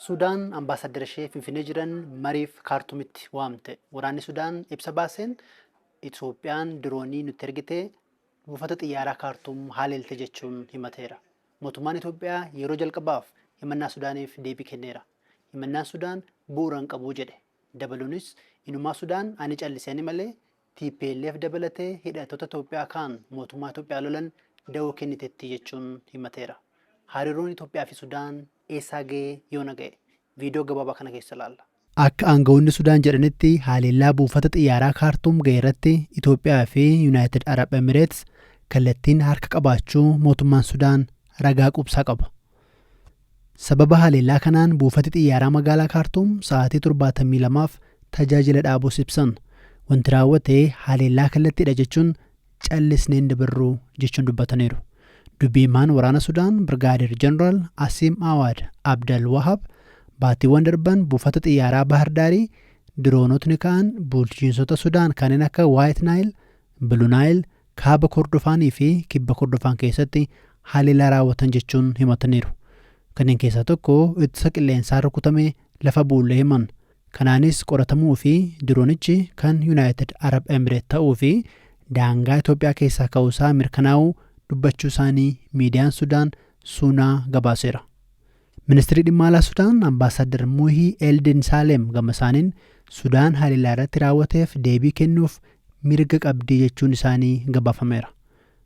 Sudaan ambaasaddara ishee Finfinnee jiran mariif Kaartumitti waamte. Waraanni Sudaan ibsa baaseen Itoophiyaan diroonii nutti ergitee buufata xiyyaaraa Kaartum haaleelte jechuun himateera. Mootummaan Itoophiyaa yeroo jalqabaaf himannaa Sudaaniif deebii kenneera. Himannaan Sudaan bu'uura hin qabu jedhe. Dabaluunis inumaa Sudaan ani callisee malee TPLF dabalatee hidhattoota Itoophiyaa kaan mootummaa Itoophiyaa lolan da'oo kenniteetti jechuun himateera. Hariiroon Itoophiyaa fi Sudaan eessaa ga'ee yoona ga'e? Viidiyoo gabaabaa kana keessa ilaalla. Akka aangawoonni Sudaan jedhanitti haleellaa buufata xiyyaaraa Kaartuum ga'e irratti Itoophiyaa fi Yuunaayitid Arab Emireets kallattiin harka qabaachuu mootummaan Sudaan ragaa quubsaa qaba. Sababa haleellaa kanaan buufati xiyyaaraa magaalaa Kaartuum sa'aatii 72f tajaajila dhaabuus ibsan. Wanti raawwate haleellaa kallattiidha jechuun callisnee hin dabarru jechuun dubbataniiru. Dubbii himaan waraana Sudaan Birgaadeer Jeneraal Asiim Awaad Abdal Wahab baatiiwwan darban buufata xiyyaaraa Bahar Daarii diroonotni ka'an bulchiinsota Sudaan kanneen akka Waayit Naayil, Biluu Naayil, Kaaba Kordofaanii fi Kibba Kordofaan keessatti haleellaa raawwatan jechuun himataniiru. Kanneen keessaa tokko ittisa qilleensaa rukutamee lafa bu'ullee himan. Kanaanis qoratamuu fi diroonichi kan Yuunaayitid Arab Emireet ta'uu fi daangaa Itoophiyaa keessaa ka'uusaa mirkanaa'uu dubbachuu isaanii miidiyaan Sudaan Suunaa gabaaseera. Ministirii dhimma alaa Sudaan Ambaasaddar Muhii Eldin Saalem gama isaaniin Sudaan haleellaa irratti raawwateef deebii kennuuf mirga qabdii jechuun isaanii gabaafameera.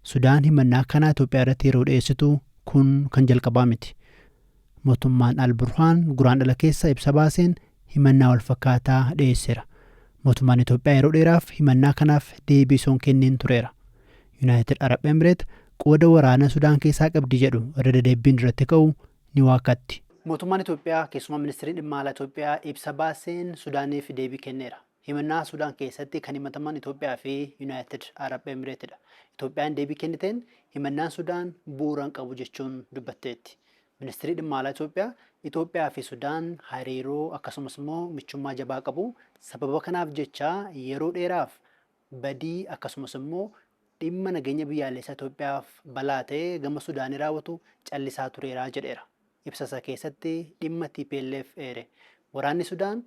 Sudaan himannaa akkanaa Itoophiyaa irratti yeroo dhiyeessitu kun kan jalqabaa miti. Mootummaan Al-Burhaan Guraandhala keessa ibsa baaseen himannaa wal fakkaataa dhiyeesseera. Mootummaan Itoophiyaa yeroo dheeraaf himannaa kanaaf deebii osoo hin kennin tureera. Yuunaayitid Arab Emireet qooda waraana Sudaan keessaa qabdi jedhu irra deddeebiin irratti ka'u ni waakkatti. Mootummaan Itoophiyaa keessumaa ministiriin dhimma alaa Itoophiyaa ibsa baaseen Sudaaniif deebii kenneera. Himannaa Sudaan keessatti kan himataman Itoophiyaa fi Yuunaayitid Arab Emireetidha. Itoophiyaan deebii kenniteen himannaan Sudaan bu'uura hin qabu jechuun dubbatteetti. Ministirii dhimma alaa Itoophiyaa Itoophiyaa fi Sudaan hariiroo akkasumas immoo michummaa jabaa qabu. Sababa kanaaf jecha yeroo dheeraaf badii akkasumas immoo dhimma nageenya biyyaalessaa Itoophiyaaf balaa ta'e gama Sudaanii raawwatu callisaa tureera jedheera. Ibsa isaa keessatti dhimma TPLF eere. Waraanni Sudaan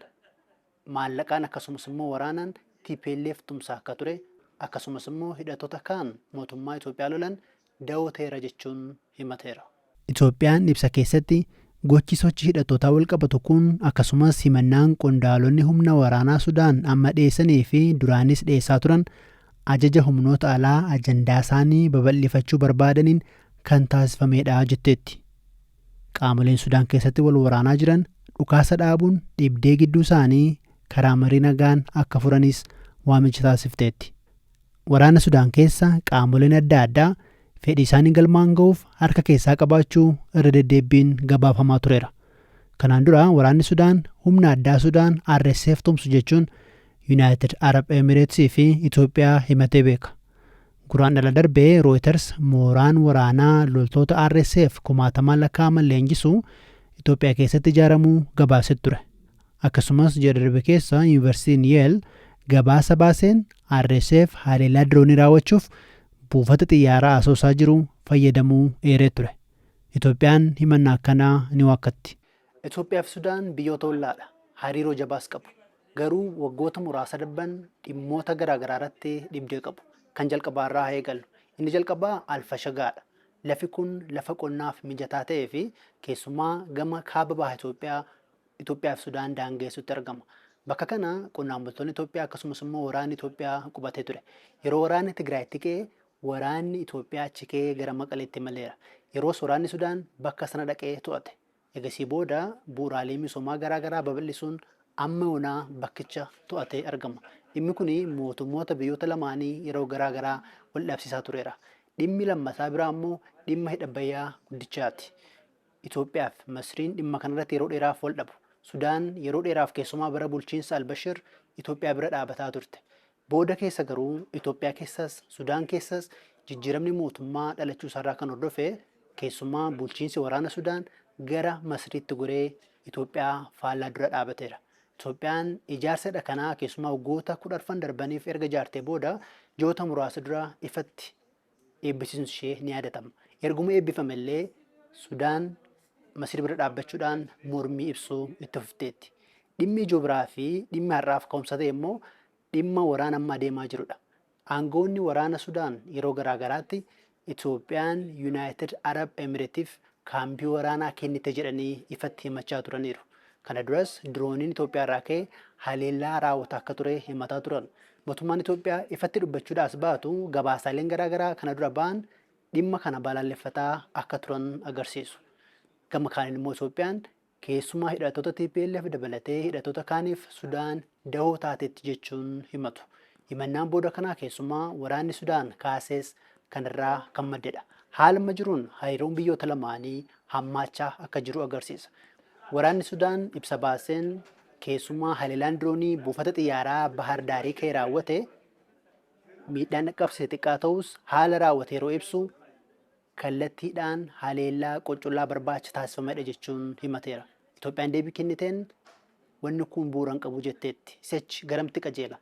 maallaqaan akkasumas immoo waraanaan TPLF tumsaa akka ture akkasumas immoo hidhattoota kaan mootummaa Itoophiyaa lolan da'oo ta'eera jechuun himateera. Itoophiyaan ibsa keessatti gochi sochii hidhattootaa wal qabatu kun akkasumas himannaan qondaalonni humna waraanaa Sudaan amma dhiyeessanii fi duraanis dhiyeessaa turan ajaja humnoota alaa ajandaa isaanii babal'ifachuu barbaadaniin kan taasifamedha jetteetti. Qaamoleen Sudaan keessatti wal waraanaa jiran dhukaasa dhaabuun dhibdee gidduu isaanii karaa marii nagaan akka furanis waamicha taasifteetti. Waraana Sudaan keessa qaamoleen adda addaa fedhii isaanii galmaan ga'uuf harka keessaa qabaachuu irra deddeebiin gabaafamaa tureera. Kanaan dura waraanni Sudaan humna addaa Sudaan RSF tumsu jechuun Yuunaayitid Arab Emireetsii fi Itoophiyaa himatee beeka. Guraandhala darbee Reuters mooraan waraanaa loltoota RSF kumaatamaan lakkaa'aman leenjisu Itoophiyaa keessatti ijaaramuu gabaasee ture. Akkasumas ji'a darbe keessa Yuunivarsiitiin Yale gabaasa baaseen RSF haleellaa diroonii raawwachuuf buufata xiyyaaraa Asoosaa jiru fayyadamuu eeree ture. Itoophiyaan himannaa akkanaa ni waakkatti. Itoophiyaa fi Sudaan biyyoota ollaadha. Hariiroo jabaas qabu. Garuu waggoota muraasa darban dhimmoota garaagaraa irratti dhibdee qabu. Kan jalqabaa irraa haa eegallu. Inni jalqabaa Alfashagaadha. Lafi kun lafa qonnaaf mijataa ta'ee fi keessumaa gama kaaba baha Itoophiyaa Itoophiyaa fi Sudaan daangeessutti argama. Bakka kana qonnaan bultoonni Itoophiyaa akkasumas immoo waraanni Itoophiyaa qubatee ture. Yeroo waraanni Tigraayitti ka'e waraanni Itoophiyaa achi ka'ee gara Maqaleetti imaleera. Yeroos waraanni Sudaan bakka sana dhaqee to'ate. Egasii booda bu'uuraalee misoomaa garaa garaa babal'isuun amma yoonaa bakkicha to'atee argama. Dhimmi kun mootummoota biyyoota lamaanii yeroo garaa garaa wal dhabsiisaa tureera. Dhimmi lammataa biraa immoo dhimma hidha Abbayyaa guddichaati. Itoophiyaa fi Masriin dhimma kanarratti yeroo dheeraaf wal dhabu. Sudaan yeroo dheeraaf keessumaa bara bulchiinsa Albashir Itoophiyaa bira dhaabataa turte. Booda keessa garuu Itoophiyaa keessas Sudaan keessas jijjiiramni mootummaa dhalachuu isaarraa kan hordofe keessumaa bulchiinsi waraana Sudaan gara Masriitti goree Itoophiyaa faallaa dura dhaabateera. Itoophiyaan ijaarsa hidha kanaa keessumaa waggoota 10 darbaniif erga ijaartee booda ji'oota muraasa dura ifatti eebbisiisuun ishee ni yaadatama. Erguma eebbifame illee Sudaan Masrii bira dhaabbachuudhaan mormii ibsuu itti fufteetti. Dhimmi ijoo biraa fi dhimmi har'aaf ka'umsa ta'e immoo dhimma waraana amma adeemaa jirudha. Aangoonni waraana Sudaan yeroo garaa garaatti Itoophiyaan Yuunaayitid Arab Emireetiif kaampii waraanaa kennite jedhanii ifatti himachaa turaniiru. Kana duras dirooniin Itoophiyaa irraa ka'e haleellaa raawwataa akka ture himataa turan. Mootummaan Itoophiyaa ifatti dubbachuudhaas baatu, gabaasaaleen garaa garaa kana dura ba'an dhimma kana balaaleffataa akka turan agarsiisu. Gama kaaniin immoo Itoophiyaan keessumaa hidhattoota TPLF dabalatee hidhattoota kaaniif Sudaan dahoo taatetti jechuun himatu. Himannaan booda kanaa keessumaa waraanni Sudaan kaasees kanarraa kan maddedha. Haaluma jiruun hariiroon biyyoota lamaanii hammaachaa akka jiru agarsiisa. Waraanni Sudaan ibsa baaseen keessumaa haleellaan diroonii buufata xiyyaaraa Bahar Daarii ka'e raawwate miidhaan dhaqqabsiise xiqqaa ta'us, haala raawwate yeroo ibsu kallattiidhaan haleellaa qoccollaa barbaacha taasifamedha jechuun himateera. Itoophiyaan deebii kenniteen wanni kun bu'uura hin qabu jetteetti. Si'achi garamtti qajeela?